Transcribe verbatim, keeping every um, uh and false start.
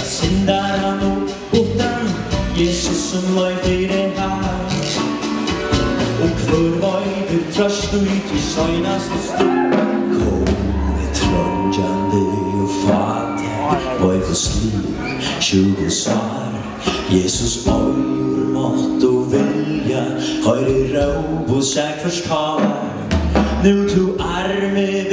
Syndaran upp uttan Jesus, sum leið fyri hann. Og hvør veitir trøst í tí seinastu stund? Kóngur treingjandi og fátækur, veik og slitin, sjúk og sár. Jesus eigur mátt og vilja, hoyrir róp og sær hvørs tár. Nú tú armi